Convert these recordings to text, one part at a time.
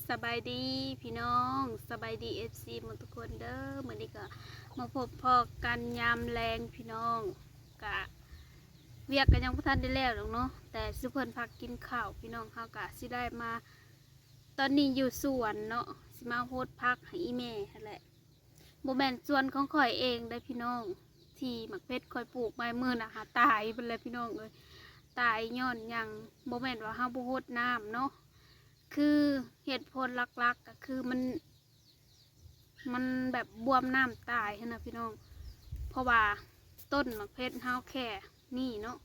ສະບາຍດີພີ່ນ້ອງ ສະບາຍດີ ເອັຟຊີ ໝົດທຸກຄົນເດີ. ມື້ນີ້ກໍມາພົບພໍ້ກັນຍາມແລງພີ່ນ້ອງ. ກະວຽກກໍຍັງບໍ່ທັນໄດ້ແລ້ວດອກເນາະ ແຕ່ຊຸມເພິ່ນພັກກິນເຂົ້າພີ່ນ້ອງ. ເຮົາກະຊິໄດ້ມາ ຕອນນີ້ຢູ່ສວນເນາະ ຊິມາຫົດຜັກໃຫ້ອີ່ແມ່ຫັ້ນແຫຼະ. ບໍ່ແມ່ນສວນຂອງຂ້ອຍເອງເດ້ພີ່ນ້ອງ ທີ່ໝາກເພັດຂ້ອຍປູກໄວ້ມື້ນະຫາຕາຍເບິດແລ້ວພີ່ນ້ອງເອີຍ. ຕາຍຍ້ອນຫຍັງ? ບໍ່ແມ່ນວ່າເຮົາບໍ່ຫົດນ້ຳເນາະ ຄືເຫດຜົນຫຼັກໆ ກໍຄືມັນ ມັນແບບບວມນ້ຳຕາຍຫັ້ນນະພີ່ນ້ອງ. ເພາະວ່າຕົ້ນໝາກເພັດເຮົາແຄ່ນີ້ເນາະ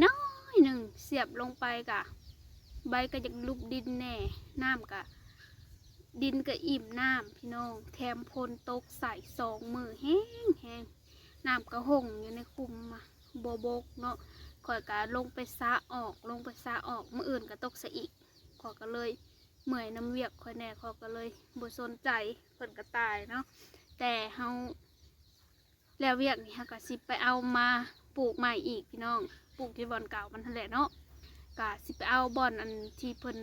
ນ້ອຍໆໜຶ່ງ ສຽບລົງໄປກະ ໃບກໍຢາກຫຼຸບດິນແດ່ ນ້ຳກະ ດິນກໍອີ່ມນ້ຳພີ່ນ້ອງ. ແຖມຝົນຕົກໃສ່ສອງມື້ແຮງໆ ນ້ຳກໍຫົ່ງຢູ່ໃນຂຸມ ບໍ່ບົກເນາະ. ຂ້ອຍກໍລົງໄປສະອອກ ລົງໄປສະອອກ ມື້ອື່ນກໍຕົກຊະອີກ. ຂ້ອຍກໍເລີຍເມື່ອຍນຳວຽກຂ້ອຍແດ່ ຂ້ອຍກໍເລີຍບໍ່ສົນໃຈ ເພິ່ນກໍຕາຍເນາະ. ແຕ່ເຮົາ ແລ້ວວຽກນີ້ເຮົາກໍຊິໄປເອົາມາປູກໃໝ່ອີກພີ່ນ້ອງ ປູກທີ່ບ່ອນເກົ່າມັນຫັ້ນແຫຼະເນາະ. ກໍຊິໄປເອົາບ່ອນອັນທີ່ເພິ່ນ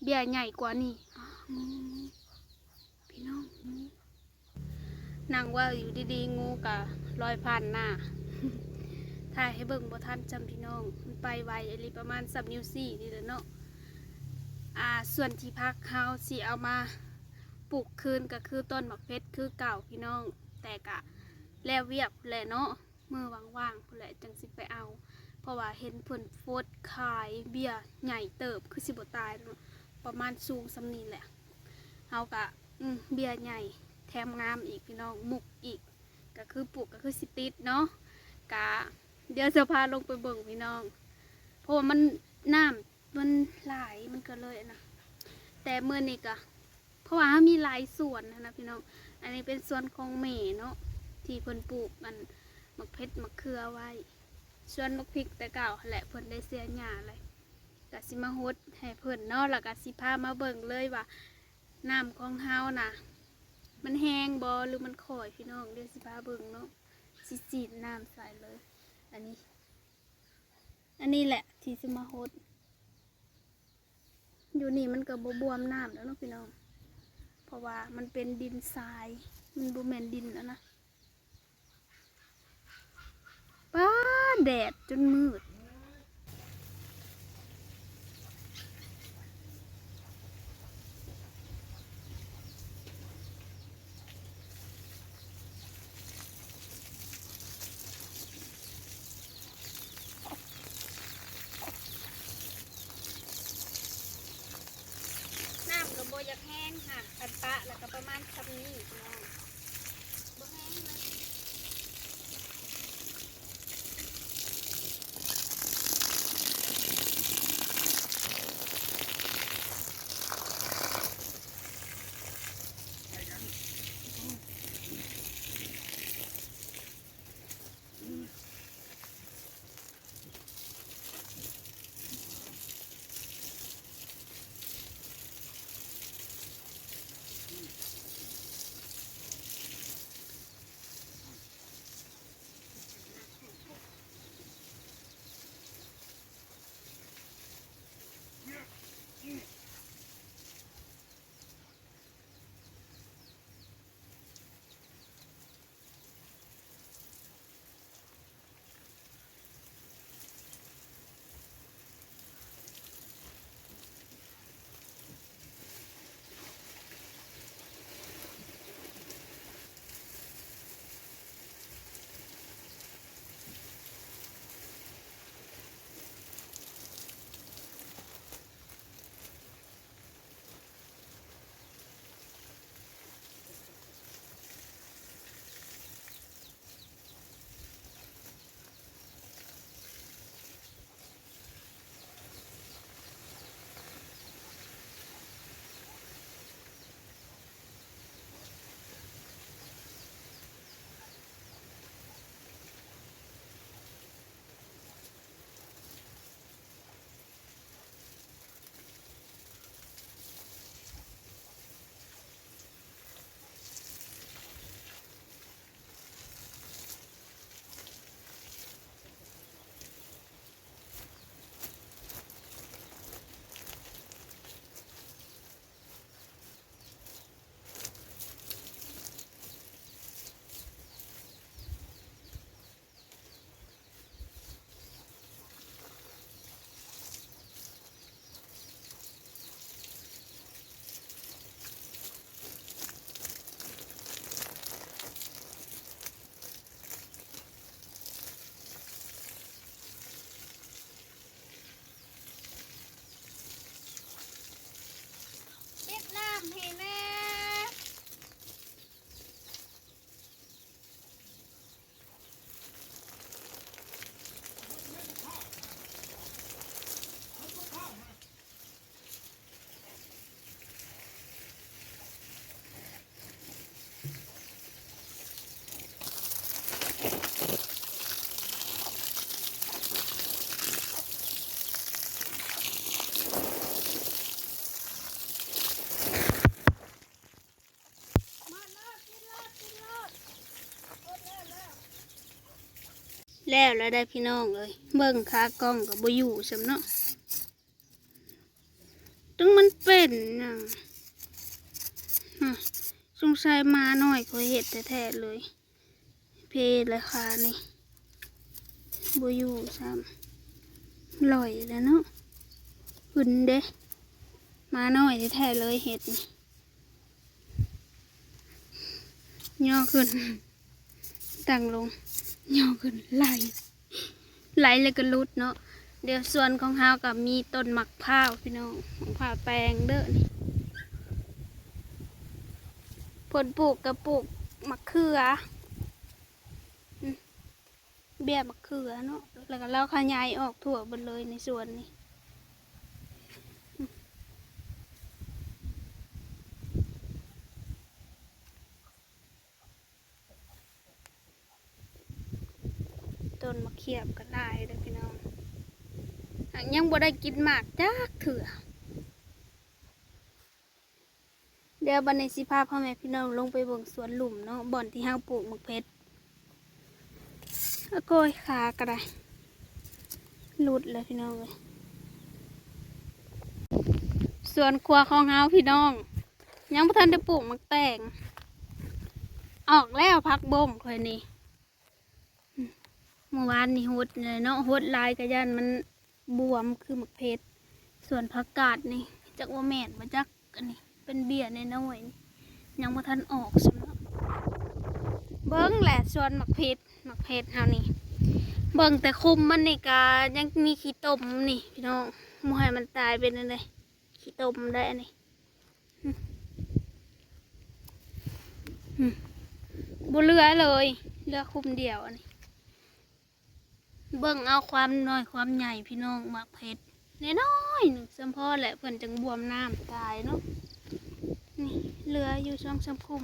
ເບ້ຍໃຫຍ່ກວ່ານີ້. ອາ ງູ ງູ ພີ່ນ້ອງ ງູ. ນັ່ງເວົ້າຢູ່ດີໆ ງູກໍລອຍຜ່ານໜ້າ ຖ່າຍໃຫ້ເບິ່ງບໍ່ທັນຊ້ຳພີ່ນ້ອງ. ມັນໄປໄວອີ່ຫຼີ ປະມານສ່ຳນິ້ວຊີ້ນີ້ແຫຼະເນາະ. ອາ ສ່ວນທີ່ຜັກເຮົາຊິເອົາມາ ປູກຄືນກໍຄືຕົ້ນໝາກເພັດຄືເກົ່າພີ່ນ້ອງ. ແຕ່ກະແລ້ວວຽກພຸ້ນແຫຼະເນາະ ມື້ວ່າງໆພຸ້ນແຫຼະຈັ່ງຊິໄປເອົາ. ເພາະວ່າເຫັນເພິ່ນໂພສຂາຍເບ້ຍໃຫຍ່ເຕີບ ຄືຊິບໍ່ຕາຍເນາະ ປະມານສູງສ່ຳນີ້ແຫຼະ. ເຮົາກະ ອືມ ເບ້ຍໃຫຍ່ ແຖມງາມອີກພີ່ນ້ອງ ມຸກອີກ ກໍຄືປູກກໍຄືຊິຕິດເນາະ. ກະດຽວຈະພາລົງໄປເບິ່ງພີ່ນ້ອງ ເພາະວ່າມັນ ນ້ຳ ມັນຫຼາຍ ມັນກໍເລີຍອັນນະ. ແຕ່ມື້ນີ້ກະ ເພາະວ່າເຮົາມີຫຼາຍສວນຫັ້ນນະພີ່ນ້ອງ. ອັນນີ້ເປັນສວນຂອງແມ່ເນາະ ທີ່ເພິ່ນປູກອັນໝາກເພັດໝາກເຂືອໄວ້. ສວນໝາກພິກແຕ່ເກົ່າຫັ້ນແຫຼະ ເພິ່ນໄດ້ເສຍຫຍ້າແລ້ວ ກະຊິມາຫົດໃຫ້ເພິ່ນເນາະ. ແລ້ວກະຊິພາມາເບິ່ງເລີຍວ່າ ນ້ຳຂອງເຮົານະ ມັນແຮງບໍ່ ຫຼືມັນຄ່ອຍພີ່ນ້ອງ. ດຽວຊິພາເບິ່ງເນາະ ຊິສີດນ້ຳໃສ່ເລີຍ. ອັນນີ້ ອັນນີ້ແຫຼະທີ່ຊິມາຫົດ. ຢູ່ນີ້ມັນກໍບໍ່ບວມນ້ຳແລ້ວເນາະພີ່ນ້ອງ ເພາະວ່າມັນເປັນດິນຊາຍ ມັນບໍ່ແມ່ນດິນອັນນະ. ປ້າ ແດດຈົນມືດ. ນ້ຳກໍບໍ່ຢາກແຮງຫາ ຄັນປະແລ້ວກໍປະມານສ່ຳນີ້ພີ່ນ້ອງ ບໍ່ແຮງເລີຍ. ອ ແລ້ວລະໄດ໋ພີ່ນ້ອງເອີຍ ເບິ່ງຂາກ້ອງກໍບໍ່ຢູ່ຊ້ຳເນາະ. ຈັ່ງມັນເປັນຫຍັງ ຮະ ສົງໄສໝານ້ອຍຂ້ອຍເຮັດແທ້ໆເລີຍ. ເພລະຄານີ້ ບໍ່ຢູ່ຊ້ຳ ລອຍແລ້ວເນາະ. ຂຶ້ນເດ້ ໝານ້ອຍແທ້ໆເລີຍເຮັດນີ້. ຍໍຂຶ້ນ ຕັ້ງລົງ ຍໍຂຶ້ນ ໄຫຼ ໄຫຼແລ້ວກໍຫຼຸດເນາະ. ດຽວສວນຂອງເຮົາກໍມີຕົ້ນໝາກພ້າວພີ່ນ້ອງ ໝາກພ້າວແຕ່ງເດີ້ນີ້. ເພິ່ນປູກກໍປູກໝາກເຂືອ ອືມ ເບ້ຍໝາກເຂືອເນາະ ແລ້ວກໍລາວຂະຫຍາຍອອກທົ່ວເບິດເລີຍໃນສວນນີ້. ຕົ້ນໝາກຂຽບກໍຫຼາຍເດີ້ພີ່ນ້ອງ ຫາກຍັງບໍ່ໄດ້ກິນໝາກຈັກເທື່ອ. ດຽວບັດນີ້ຊິພາພໍ່ແມ່ພີ່ນ້ອງລົງໄປເບິ່ງສວນລຸ່ມເນາະ ບ່ອນທີ່ເຮົາປູກໝາກເຜັດ. ອາໂກຍ ຂາກໍໄດ້ ຫຼຸດແລ້ວພີ່ນ້ອງເອີຍ. ສວນຄົວຂອງເຮົາພີ່ນ້ອງ ຍັງບໍ່ທັນໄດ້ປູກໝາກແຕງ ອອກແລ້ວຜັກບົ້ງຂ້ອຍນີ້. ມື້ວານນີ້ຫົດແຫຼະເນາະ ຫົດຫຼາຍກະຢ້ານມັນບວມຄືໝາກເຜັດ. ສວນຜັກກາດນີ້ ຈັກວ່າແມ່ນບໍ່ຈັກ ອັນນີ້ເປັນເບ້ຍນ້ອຍໆ ຍັງບໍ່ທັນອອກຊ້ຳເນາະ. ເບິ່ງແຫຼະສວນໝາກເຜັດ ໝາກເຜັດເຮົານີ້ ເບິ່ງແຕ່ຄຸມມັນນີ້ກະຍັງມີຂີ້ຕົມນີ້ພີ່ນ້ອງ ບໍ່ໃຫ້ມັນຕາຍເປັນຈັ່ງໃດ ຂີ້ຕົມໄດ໋ອັນນີ້. ອືມ ອືມ ບໍ່ເຫຼືອເລີຍ ເຫຼືອຄຸມດຽວອັນນີ້. ເບິ່ງເອົາຄວາມນ້ອຍຄວາມໃຫຍ່ພີ່ນ້ອງ ໝາກເຜັດນ້ອຍໆໜຶ່ງ ສ່ຳພໍແຫຼະ ເພິ່ນຈັ່ງບວມນ້ຳຕາຍເນາະ. ນີ້ເຫຼືອຢູ່ສອງສາມຄຸມ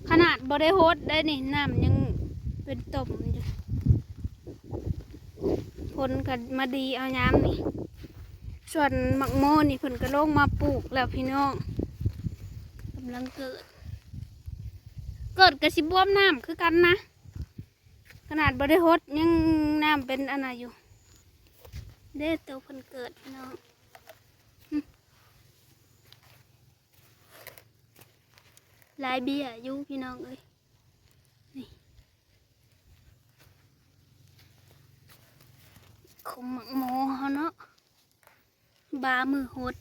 ຂະໜາດບໍ່ໄດ້ຫົດໄດ໋ນີ້ ນ້ຳຍັງເປັນຕົມຢູ່. ຝົນກໍມາດີເອົາຍາມນີ້. ສ່ວນໝາກໂມນີ້ເພິ່ນກໍລົງມາປູກແລ້ວພີ່ນ້ອງ ກຳລັງເກີດ ເກີດກໍຊິບວມນ້ຳຄືກັນນະ ຂະໜາດບໍ່ໄດ້ຫົດຍັງນ້ຳເປັນອັນນັ້ນຢູ່ເດ້. ໂຕເພິ່ນເກີດພີ່ນ້ອງ ຫຼາຍເບ້ຍຢູ່ພີ່ນ້ອງເອີຍ. ນີ້ ຄຸມໝາກໂມເຮົາເນາະ ບາມືຫົດ.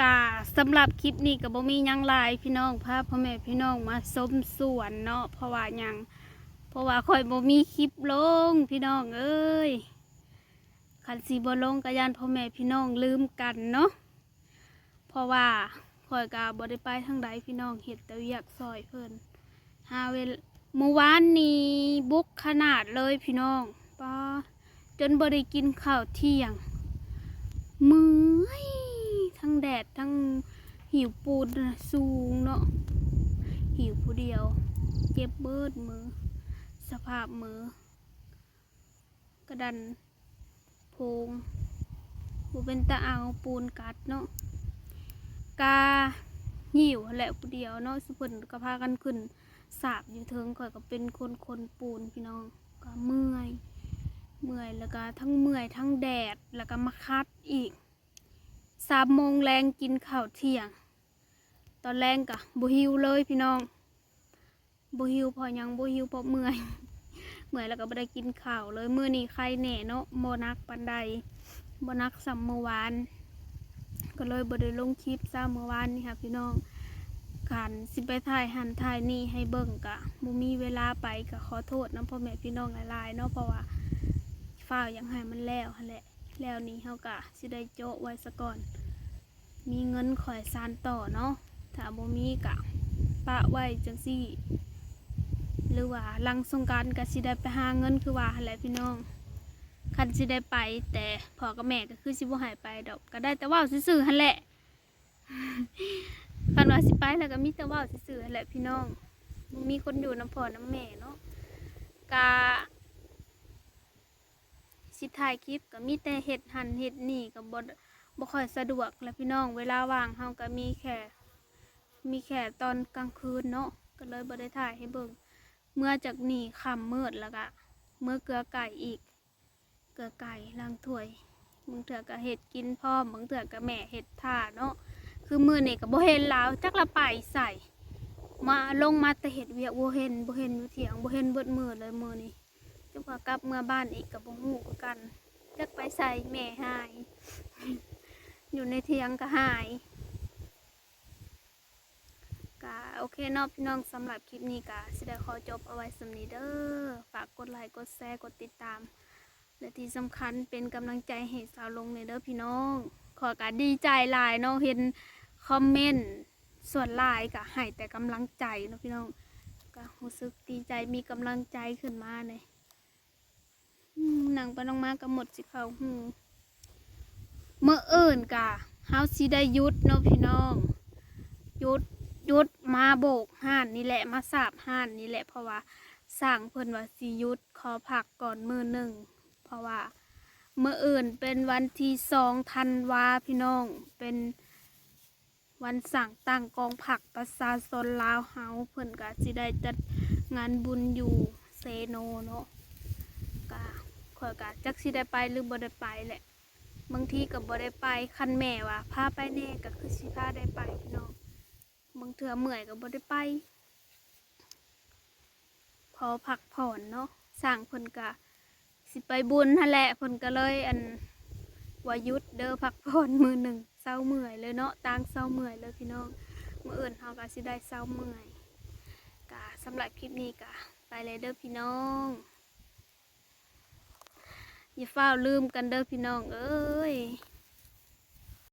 ກະສຳລັບຄລິບນີ້ກະບໍ່ມີຫຍັງຫຼາຍພີ່ນ້ອງ ພາພໍ່ແມ່ພີ່ນ້ອງມາຊົມສວນເນາະ. ເພາະວ່າຫຍັງ ເພາະວ່າຂ້ອຍບໍ່ມີຄລິບລົງພີ່ນ້ອງເອີຍ. ຄັນຊິບໍ່ລົງກະຢ້ານພໍ່ແມ່ພີ່ນ້ອງລືມກັນເນາະ. ເພາະວ່າຂ້ອຍກະບໍ່ໄດ້ໄປທາງໃດພີ່ນ້ອງ ເຮັດແຕ່ວຽກຊ່ອຍເພິ່ນ ຫາເວລາ ມື້ວານນີ້ບຸກຂະໜາດເລີຍພີ່ນ້ອງ ປາ ຈົນບໍ່ໄດ້ກິນຂ້າວທ່ຽງ ເມື່ອຍ ທັງແດດທັງຫິ້ວປູນນະ ສູງເນາະ ຫິ້ວຜູ້ດຽວ ເຈັບເບິດມື ສະພາບມື ກະດັນໂພງ ບໍ່ເປັນຕາເອົາ ປູນກັດເນາະ ກະຫິ້ວຫັ້ນແຫຼະຜູ້ດຽວເນາະ. ຊຸເພິ່ນກະພາກັນຂຶ້ນສາບຢູ່ເທິງ ຂ້ອຍກະເປັນຄົນຂົນປູນພີ່ນ້ອງ ກະເມື່ອຍ ເມື່ອຍ ແລ້ວກະທັງເມື່ອຍທັງແດດ ແລ້ວກະມາຂັດອີກ. ສາມໂມງແລງກິນເຂົ້າທ່ຽງ ຕອນແລງກະບໍ່ຫິວເລີຍພີ່ນ້ອງ. ບໍ່ຫິວເພາະຫຍັງ? ບໍ່ຫິວເພາະເມື່ອຍ ເມື່ອຍແລ້ວກໍບໍ່ໄດ້ກິນເຂົ້າເລີຍ. ມື້ນີ້ໄຄແນ່ເນາະ ບໍ່ໜັກປານໃດ ບໍ່ໜັກສ່ຳມື້ວານ ກໍເລີຍບໍ່ໄດ້ລົງຄລິບຊ້ຳມື້ວານນີ້ຫາພີ່ນ້ອງ. ຄັນຊິໄປຖ່າຍຫັ້ນຖ່າຍນີ້ໃຫ້ເບິ່ງກະບໍ່ມີເວລາໄປ ກະຂໍໂທດນຳພໍ່ແມ່ພີ່ນ້ອງຫຼາຍໆເນາະ ເພາະວ່າຟ້າວຢາກໃຫ້ມັນແລ້ວຫັ້ນແຫຼະ. ແລ້ວນີ້ເຮົາກະຊິໄດ້ໂຈະໄວ້ສາກ່ອນ ມີເງິນຄ່ອຍສານຕໍ່ເນາະ ຖ້າບໍ່ມີກະປະໄວ້ຈັ່ງຊີ້ ຫຼືວ່າຫຼັງສົງການກະຊິໄດ້ໄປຫາເງິນຄືວ່າຫັ້ນແຫຼະພີ່ນ້ອງ. ຄັນຊິໄດ້ໄປ ແຕ່ພໍ່ກັບແມ່ກະຄືຊິບໍ່ໃຫ້ໄປດອກ ກະໄດ້ແຕ່ເວົ້າຊື່ໆຫັ້ນແຫຼະ. ຄັນວ່າຊິໄປແລ້ວກະມີແຕ່ເວົ້າຊື່ໆຫັ້ນແຫຼະພີ່ນ້ອງ ບໍ່ມີຄົນຢູ່ນຳພໍ່ນຳແມ່ເນາະ ກະ ຊິຖ່າຍຄລິບກໍມີແຕ່ເຮັດຫັ້ນເຮັດນີ້ ກໍບໍ່ ບໍ່ຄ່ອຍສະດວກແຫຼະພີ່ນ້ອງ. ເວລາວ່າງເຮົາກໍມີແຄ່ ມີແຄ່ຕອນກາງຄືນເນາະ ກໍເລີຍບໍ່ໄດ້ຖ່າຍໃຫ້ເບິ່ງ. ເມືອຈາກນີ້ຄ່ຳມືດ ແລ້ວກະເມືອເກືອໄກ່ອີກ ເກືອໄກ່ ລ້າງຖ້ວຍ ບາງເທື່ອກະເຮັດກິນພ້ອມ ບາງເທື່ອກະແມ່ເຮັດຖ້າເນາະ. ຄືມື້ນີ້ກະບໍ່ເຫັນລາວ ຈັກລາວໄປໃສ ມາ ລົງມາແຕ່ເຮັດວຽກ ບໍ່ເຫັນ ບໍ່ເຫັນຢູ່ຖຽງ ບໍ່ເຫັນເບິດມື້ເລີຍມື້ນີ້. ຈັກວ່າກັບເມືອບ້ານອີກກະບໍ່ຮູ້ຄືກັນ ຈັກໄປໃສ ແມ່ຫາຍ ຢູ່ໃນຖຽງກະຫາຍ. ກະໂອເຄເນາະພີ່ນ້ອງ ສຳລັບຄລິບນີ້ກະຊິໄດ້ຂໍຈົບເອົາໄວ້ສ່ຳນີ້ເດີ. ຝາກກົດໄລ ກົດແຊ ກົດຕິດຕາມ ແລະທີ່ສຳຄັນເປັນກຳລັງໃຈໃຫ້ສາວລົງແດ່ເດີພີ່ນ້ອງ. ຂ້ອຍກະດີໃຈຫຼາຍເນາະ ເຫັນຄອມເມັນສ່ວນຫຼາຍກະໃຫ້ແຕ່ກຳລັງໃຈເນາະພີ່ນ້ອງ ກະຮູ້ສຶກດີໃຈ ມີກຳລັງໃຈຂຶ້ນມາແດ່. ອືມ ນັ່ງໄປນັ່ງມາກະໝົດຊິເຂົ້າຫູ. ມື້ອື່ນກະເຮົາຊິໄດ້ຢຸດເນາະພີ່ນ້ອງ ຢຸດ ຢຸດມາໂບກຮ້ານນີ້ແຫຼະ ມາສາບຮ້ານນີ້ແຫຼະ ເພາະວ່າຊ່າງເພິ່ນວ່າຊິຢຸດ ຂໍພັກກ່ອນມື້ໜຶ່ງ ເພາະວ່າມື້ອື່ນເປັນວັນທີສອງທັນວາພີ່ນ້ອງ ເປັນ ວັນສ້າງຕັ້ງກອງພັກປະຊາຊົນລາວເຮົາ ເພິ່ນກະຊິໄດ້ຈັດງານບຸນຢູ່ເຊໂນເນາະ. ກະ ຂ້ອຍກະຈັກຊິໄດ້ໄປຫຼືບໍ່ໄດ້ໄປແຫຼະ ບາງທີກະບໍ່ໄດ້ໄປ ຄັນແມ່ວ່າພາໄປແດ່ກະຄືຊິພາໄດ້ໄປພີ່ນ້ອງ. ບາງເທື່ອເມື່ອຍກະບໍ່ໄດ້ໄປ ພໍພັກຜ່ອນເນາະ. ຊ່າງເພິ່ນກະຊິໄປບຸນຫັ້ນແຫຼະ ເພິ່ນກະເລີຍ ອັນ ວ່າຢຸດເດີ ພັກຜ່ອນມື້ໜຶ່ງ ເຊົາເມື່ອຍເລີຍເນາະ ຕ່າງເຊົາເມື່ອຍເລີຍພີ່ນ້ອງ. ມື້ອື່ນເຮົາກະຊິໄດ້ເຊົາເມື່ອຍ. ກະສຳລັບຄລິບນີ້ກະໄປແລ້ວເດີພີ່ນ້ອງ ຢ່າຟ້າວລືມກັນເດີພີ່ນ້ອງເອີ